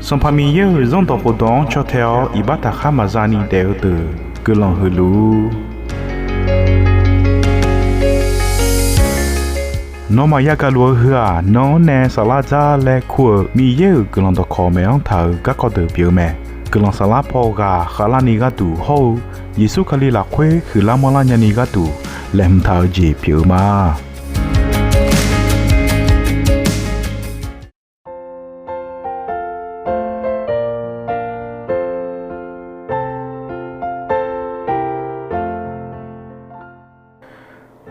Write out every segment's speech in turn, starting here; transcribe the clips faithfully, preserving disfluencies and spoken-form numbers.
Sanqpaq Miqyaer-euq Zanrdawq khofdawq-anr caw tae-awr iqbax taqkhar maqza ni daef-eu deuq guiqlanq huiq luf-ur. Nawmaf yagaq luf-eu heu-aq, nan-anr nae saflar dzar laer kur-euq Miqyaer-euq guiqlanq dawqkawq maeq-anr taq-euq garkawv deuq pyeuf-eu mae. Guiqlanq saflar paw ghaq khavlarni gharduq hawr-eu Yeqsur Kali lafkhoer huiqlar manrlar nyani gharduq laeqhmq taq-eu jeq pyeuf-eu ma.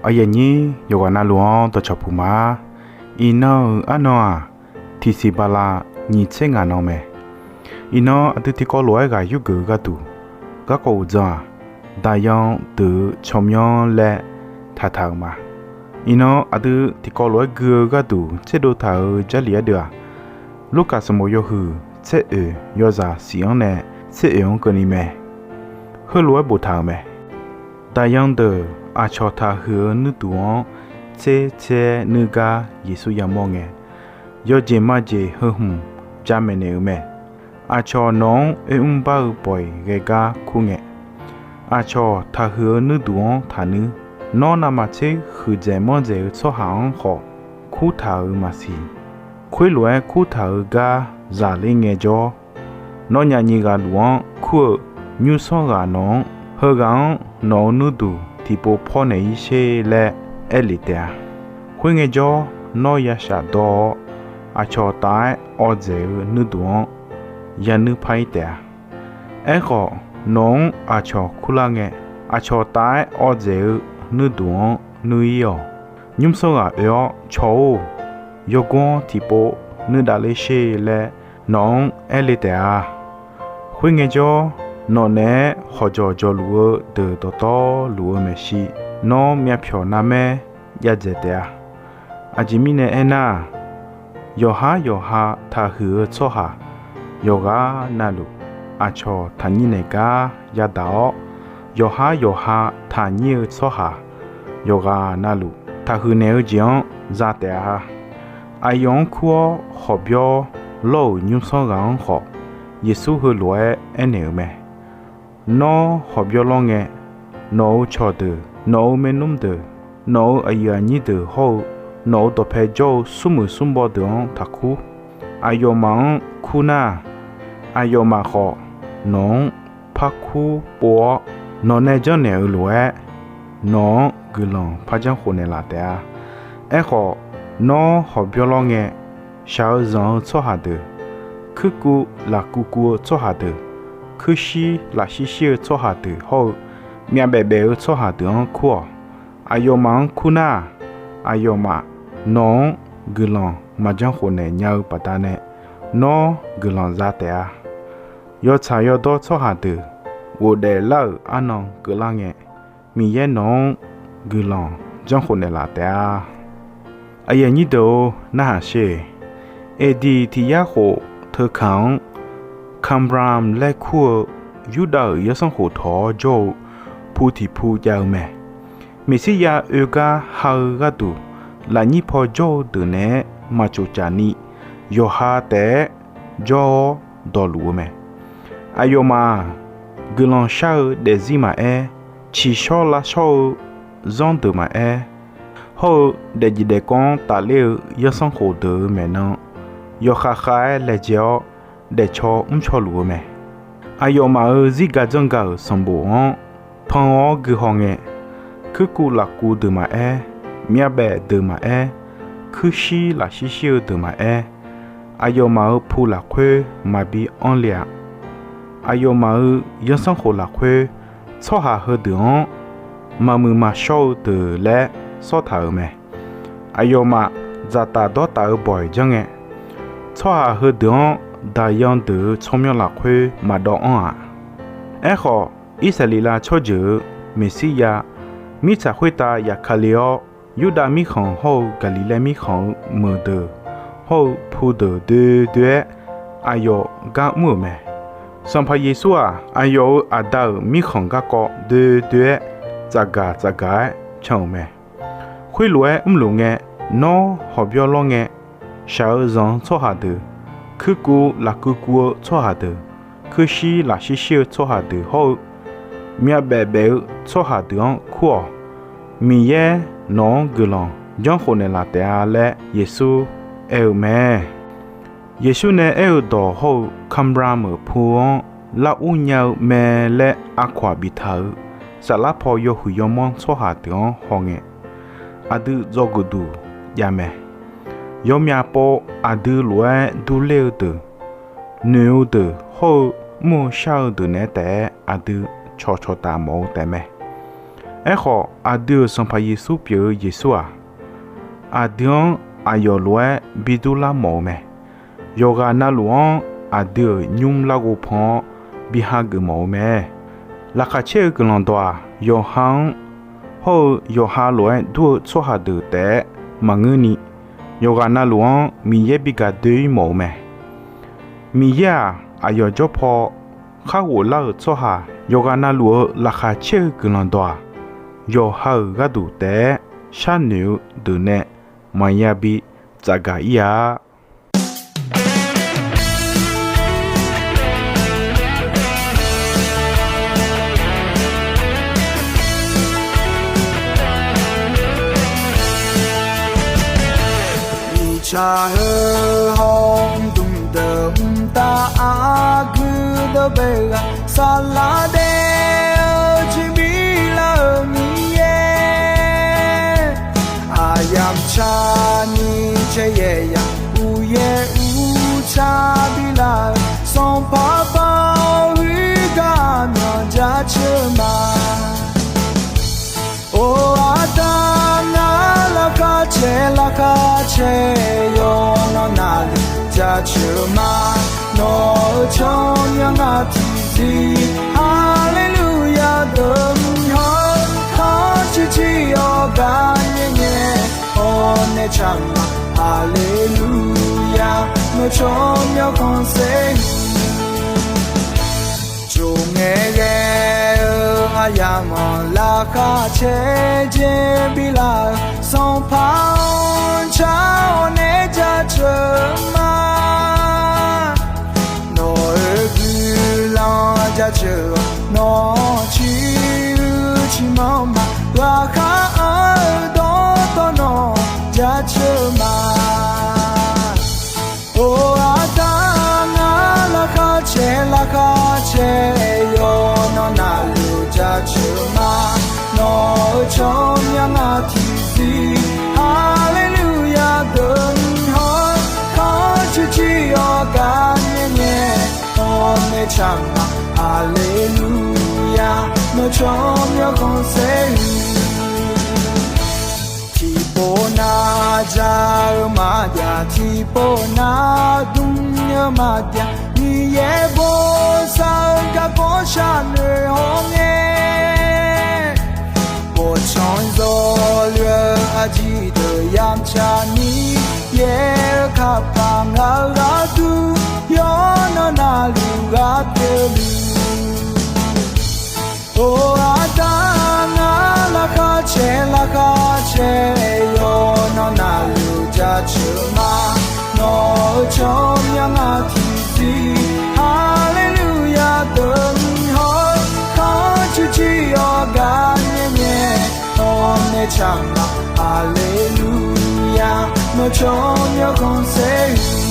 Aqyuif aqnyir yawqghaq navluf-anr dawqcawq puq ma. Iqnan-euq arnan-aq, tiqsiq bala nyiq tser ngaq nan mae. Iqnan aqdui tiqkawv lof-aer ghaq yurgeuf-eu gharduq, garkawv uqdzan-aq, Daqyan deuq-eu tsawrmyanr laer taqtaq-euq ma. Iqnan aqdui tiqkawv lof-aer gui-eu gharduq tserdov taq-euq Jarlif ardeuv-aq, Lurkaf sanqbof yawhuiq tser oeq yawzaq shif-anr nae tser oeq-anr keuvni mae. Heulof-aer boftaq-euq mae. Daqyan deuq aqcawq taqhuiq-eu nuirduq-anr tser tser-aer nuir gar Yeqsur yamawr ngae, yawjeq majeq heu hmq jamaeq naeq-euq mae. Aqcawq nawq-anr oermr bar-eu bawq-iq ghae gar kur ngae, aqcawq taqhuiq-eu nuirduq-anr taqnuir. Nawr navmaqtser huiqdzaeq manrdzaeq-eu tsawrhaq-anr khawf kurtaq-euq maqsiq. Khoerlof-aer kurtaq-euq gar zaqler ngaejawr, nawr nyaf nyiq ghaq luf-anr kur-eu nymrsanr ghaq nawq-anr, heughaq-anr nawq-euq nuirduq tiqpov pawr naeq-ir sher laer aerlef taef-a. Khoerngae jawr, nawr ya shafdawr-awr, aqcawq taf-aer awv dzaeq-eu nuirduq-anr yanuir par-ir taef-a. Aerkhawf, nawq-anr aqcawq kurlar ngae, aqcawq taf-aer awv dzaeq-eu nuirduq-anr nuir-ir-awq. Nymrsanr ghaq oe-awr, Cawq-or, yawgor-anr tiqpov nuidav ler sher laer nawq-anr aerle taef-a. Khoerngae jawr, nawq naeq-aer hawqjawq jawqluf-eu deuq dawqtawvluf-eu maeqshi, nawr myavpyawq narmaer jav dzaeq taef-a. Aqjeq mirnae aernar-aq, yawqhar yawqha taqhuiq-eu tsawrhaq yawqghaq navluf aqcawq taqnyir naeq gar yadaq-awr, yawqhar yawqha taqnyir-eu tsawrhaq yawqghaq navluf taqhuiq naeq-eu jeq-anr za taef-a. Aqyawf-anr kur-awr hawqbyawr lawr-euq nymrsanr ghaq-anr khawf, Yeqsur heulof-aer aernaeq-euq mae. Nawr hawqbyawr lawr ngae, nawq-euq cawqdeuq, nawq-euq maernmr deuq, nawq-euq aqyuif aqnyir deuq hawr-eu nawq-euq dawqpae jawr-eu smrmuiq smrbaw deuq-anr taqkur. Aqyawfmaf-anr kur nar, aqyawfmaf khawf nawq-anr parkur pov-awr, nawq nae janrnaeq-eu lof-aer nawq-anr guiqlanq par janr khofnaeq laf taef-a. Aerkhawf, nawr hawqbyawr lawr ngae, shaq-eu zanq-eu tsawrhaq deuq, kuirkuv lafkuv kuv-eu tsawrhaq deuq, kuirshir lafshir shir-eu tsawrhaq deuq hawr-eu myavbaef baef-eu tsawrhaq deuq-anr kur-awq. Aqyawfmaf-anr kur nar, aqyawfmaf nawq-anr guiqlanq maqjanr khofnaeq nya-eu baqdanae, nawr guiqlanq za taef-a. Yawtsaq yawdawr tsawrhaq deuq ghofdaef lar-euq arnan keuvlar ngae, Miqyaer nawq-anr guiqlanq janr khofnaeq laf taef-a. Aqyuif aqnyir deuq-or, narhaq sher. Eqdiq tiq yar khof teukaq-anr Kanbram laer kur-eu Yurdav-euq yawsanr khof tawq-awr jawr-eu pu tiq pu jav-eu mae. Meqsirya oe gar ha-eu gharduq lafnyir paw jawr-eu deuq naeq-aer maqcof caf ni, yawqha taef-aer jawr-awr dawqluf-eu mae. Aqyawfmaf-aq, guiqlanq shar-eu daefzir maqaer, ciqshawr lavshawr-eu zanrdeuq maqaer, hawr-eu daefjeq daefkawv-anr tafler-eu yawsanr khof deuq-euq maeqnan yawkhav khav-aer laejae-awr, daefcaw mrcaw luf-eu mae. Aqyawfmaf-euq zirga janrga-euq sanqbof-anr pan-awr guihaw ngae, kuirkuv lafkuv deuq maqaer, myavbaef deuq maqaer, kuirshir lafshir shir-eu deuq maqaer, aqyawfmaf-euq pu lafkhoer maqbi anr le-a. Aqyawfmaf-euq yawsanr khof lafkhoer tsawrhaq heudeuq-anr maqmuiq maqshawr-eu deuq laer sawr taq-euq mae. Aqyawfmaf dzaqtaf dawrtaf-eu bawq-iq janr ngae, tsawrhaq heudeuq-anr daqyan deuq-euq tsawrmyanr lafkhoer maqdawv anr-aq. Aerkhawf, Irsaqleqlav tsawrjeuq-euq Meqsirya mirtsaq khoertav yaf kale-awr, Yurdav mirkhanq hawr-eu Gaqliqlaer mirkhanq-eu meuqdeuq hawr-eu pudeuq doe doe-aer aqyawf gar mr-euq mae. Sanqpaq Yeqsur-aq, aqyawf-euq Aqda-euq mirkhanq garkawv doe doe-aer tsafgaq tsafgaq-aer can-euq mae. Khoerlof-aer mrluf ngae, nawr hawqbyawr lawr ngae, shaq-eu zanq-eu tsawrhaq deuq, Kuirkuv lafkuv kuv-eu tsawrhaq deuq, kuirshir lafshir shir-eu tsawrhaq deuq hawr-eu, myavbaef baef-eu tsawrhaq deuq-anr kur-awq. Miqyaer nawq-anr guiqlanq janrkhof naeqlaf taef-a laer Yeqsur aer-eu mae. Yeqsur nae aer-eu dawq hawr-eu Kamram-euq pu-anr lar ur nya-eu mae laer aqkawq-aq biftaq-euq saflar paw yawhuiq yawmanr tsawrhaq deuq-anr hawngae, aqdui dzawgeuf duq javmae. Yawmyaq pov aqdui lof-aer durler-eu deuq, noeq-eu deuq hawr-eu mr-eu shar-eu deuq naeq-aer taef-aer aqdui cawqcawq taf mawf-eu taefmae. Aerkhawf, aqdui-euq Sanqpaq Yeqsur pyeuf-eu Yeqsur-aq, aqdui-anr aqyawf lof-aer bidurlar mawf-eu mae. Yawqghaq navluf-anr aqdui-euq nymr larghov pan-awr bi hageuf mawf-eu mae. Laqkhaq caer-eu guiqlanq dawq-aq, yawqha-anr hawr-eu yawqha lof-aer dur-eu tsawrhaq deuq taef-aer maqngeurni, yawqghaq navluf-anr Miqyaer bi gaq doe-ir mawf-eu mae. Miqyaer-aq, aqyawf jawr paw khar ghoflar-euq tsawrhaq yawqghaq navluf-eu laqkhaq caer-eu guiqlanq dawq-aq, yawqha-euq gharduq taef-aer sharnoeq-eu deuq nae maqya bi tsafgaq-ir-a. Miqtsaq heu hawr mqdmq deuq mqtav aqgeu deuq bae-eu ghaq saflar daef-eu jeq bi lar-euq Miqyaer, aqyamq tsaqni caer yaeq yaq uqyaer uqtsaq bi lar-euq Sanqpaq Baoq huiq gar myawq jaceuq ma. Or, aqda ngar laqkhaq caer laqkhaq caer yawqnan navluf jaceuq ma. Nawq-euq tsawrmyanr ngar tiqzir haleluya deuq mr hawr, kharcuq cir yawqgar nyae nyae hawr nae tsaq ma. Haleluya, nawq tsawrmyanr khanqsaer Tsov ngae ghae-eu aqyamq-anr laqkhaq caer jeq bi lar-euq Sanqpaq-anr car-awr nae jaceuq ma. Nawq-euq guiqlanq jaceuq-awq, nawq-anr ciq uiq ciqmanr ma. Laqkhaq anr-eu dawqtawvluf nawq jaceuq ma. Or, aqda ngar laqkhaq caer laqkhaq caer yawqnan navluf jaceuq ma. Nawq-euq tsawrmyanr ngar tiqzir haleluya deuq mr hawr, kharcuq cir yawqgar nyae nyae hawr nae tsaq ma. Haleluya, nawq tsawrmyanr khanqsaer-eu Tiqpov nav ja-eu maqjav, tiqpov nav dm-eu maqjav, Miqyaer bosav-eu garkawv sharnoeq-awr ngae, bawqtsanq zawluf-eu aqjeq deuq yamq tsaqni, yaer-eu kapaq ngaq-eu gharduq, yawqnan navluf ghaq pyeuf luf. Or, aqda ngar laqkhaq caer laqkhaq caer yawqnan navluf jaceuq ma. Nawq-euq tsawrmyanr ngar tiqzir haleluya deuq mr hawr, kharcuq cir yawqgar nyae nyae hawr nae tsaq ma. Haleluya, nawq tsawrmyanr khanqsaer-eu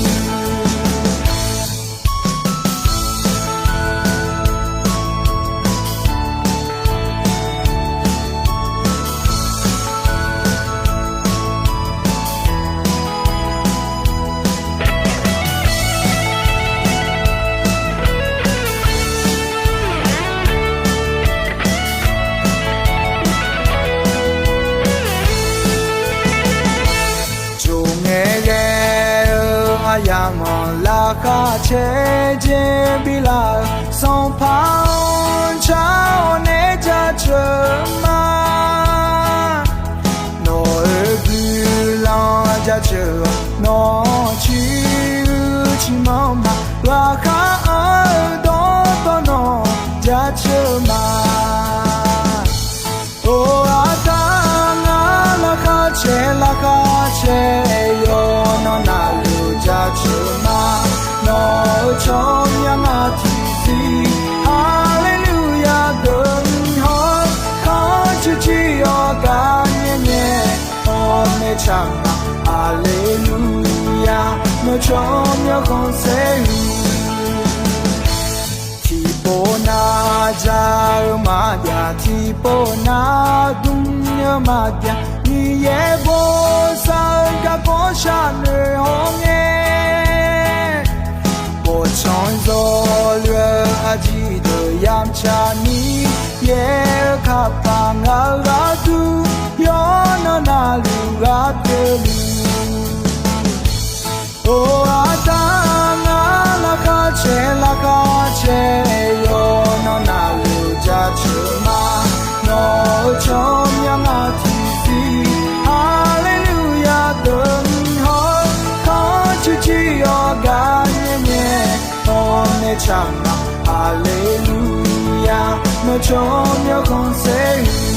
Tsov ngae ghae-eu aqyamq-anr laqkhaq caer jeq bi lar-euq Sanqpaq-anr car-awr nae jaceuq ma. Nawq-euq guiqlanq jaceuq-awq, nawq-anr ciq uiq ciqmanr ma. Laqkhaq anr-eu dawqtawvluf nawq jaceuq ma. Or, aqda ngar laqkhaq caer laqkhaq caer yawqnan navluf jaceuq ma. tsawrmyanr ngar tiqsiq, Haleluya deuq-anr hawr, khanr cuiv jir-awr gar nyae nyae, hawrnae tsaq ngaq, Haleluya, nawq tsawrmyanr khanqsaer huiq. Tiqpov nar ja-eu maqjav, tiqpov nar dm-eu maqjav, Miqyaer bosav-eu garkawv sharnoeq hawr ngae, bawqtsanq zawluf-eu aqjeq deuq yamq tsaq ni, Miqyaer-eu kapaq ngaq-eu gharduq, yawqnan navluf ghaq pyeufluf. Or, aqda ngar laqkhaq caer laqkhaq caer, yawqnan navluf jaceuq ma. Nawq-euq tsawrmyanr ngar tiqsiq, Haleluya deuq-anr hawr, khanr cuiv jir-awr gar nyae nyae, hawrnae tsaq ngaq, Haleluya, nawq tsawrmyanr khanqsaer huiq.